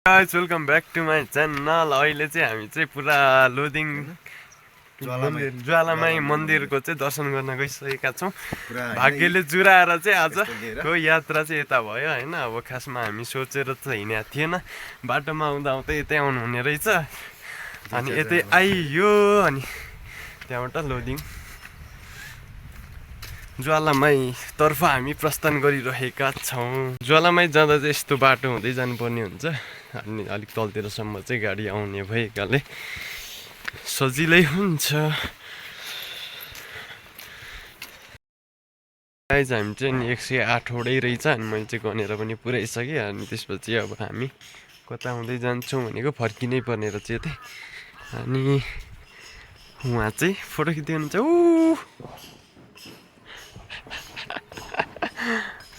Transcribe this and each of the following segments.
Guys welcome back to my channel. अहिले चाहिँ हामी चाहिँ पुरा लोदिङ ज्वालामाई मन्दिरको चाहिँ दर्शन गर्न गइसकेका छौँ। भाग्यले जुराएर चाहिँ आजको यात्रा चाहिँ यता भयो होइन। अब खासमा हामी सोचेर चाहिँ हिँडेको थिएन, बाटोमा आउँदा आउँदै यतै आउनु हुने रहेछ अनि यतै आइयो। अनि त्यहाँबाट लोदिङ ज्वालामाई तर्फ हामी प्रस्थान गरिरहेका छौँ। ज्वालामाई जाँदा चाहिँ यस्तो बाटो हुँदै जानुपर्ने हुन्छ अनि अलिक तलतिरसम्म चाहिँ गाडी आउने भएकाले सजिलै हुन्छ। गाइज हामी चाहिँ नि 108 वटै रहेछ अनि मैले चाहिँ गनेर पनि पुऱ्याइसकेँ। अनि त्यसपछि अब हामी कता हुँदै जान्छौँ भनेको फर्किनै पर्ने रहेछ यतै। अनि उहाँ चाहिँ फोटो खिच्दै हुनुहुन्छ।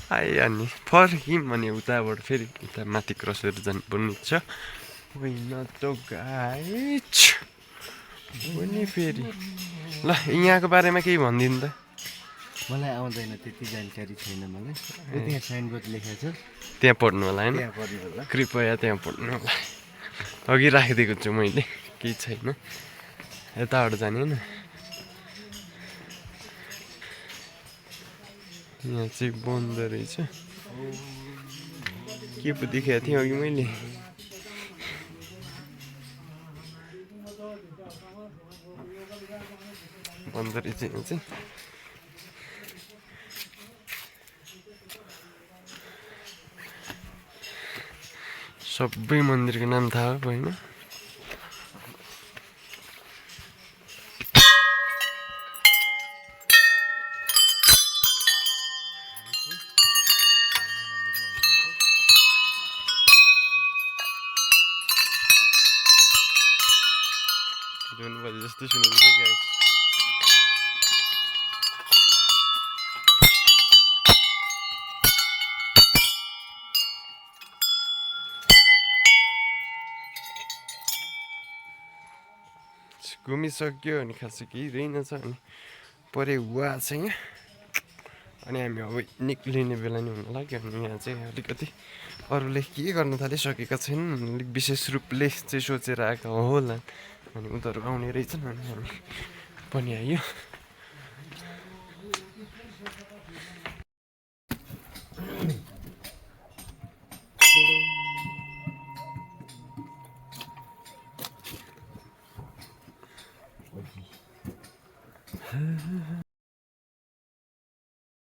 आयो अनि फर्क्यौँ अनि उताबाट फेरि उता माथि क्रस गरेर जानुपर्ने छ। नि फेरि ल यहाँको बारेमा केही भनिदिनु त। मलाई आउँदैन त्यति जानकारी छैन। मलाई त्यहाँ साइनबोर्ड लेखेको छ, त्यहाँ पढ्नु होला होइन, त्यहाँ पढ्नु होला। कृपया त्यहाँ पढ्नु होला। अघि राखिदिएको छु मैले, केही छैन। यताबाट जाने होइन। यहाँ चाहिँ बन्द रहेछ। के पो देखाएको थिएँ अघि मैले। बन्द रहेछ यहाँ चाहिँ। सबै मन्दिरको नाम थाहा हो होइन। जुन बजे जस्तो सुनिन्छ गाइस। घुमिसक्यो अनि खासै केही रहेनछ अनि परे हुवा छ यहाँ। अनि हामी अब निक्लिने बेला नि हुन लाग्यो। अनि यहाँ चाहिँ अलिकति अरूले के गर्न थालिसकेका छैनन्, अलिक विशेष रूपले चाहिँ सोचेर आएका होला। अनि उनीहरू आउने रहेछन् अनि हामी पनि आयो।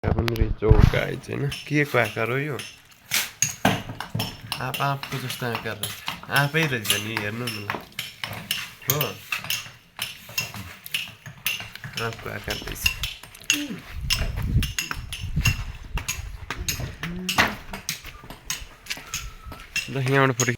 पनि रहेछ गाइज होइन। के को आकार हो यो? आँपको जस्तो आकार रहेछ। आँपै रहेछ नि, हेर्नु न ल। हो आँपको आकार रहेछ। ल यहाँबाट फोटो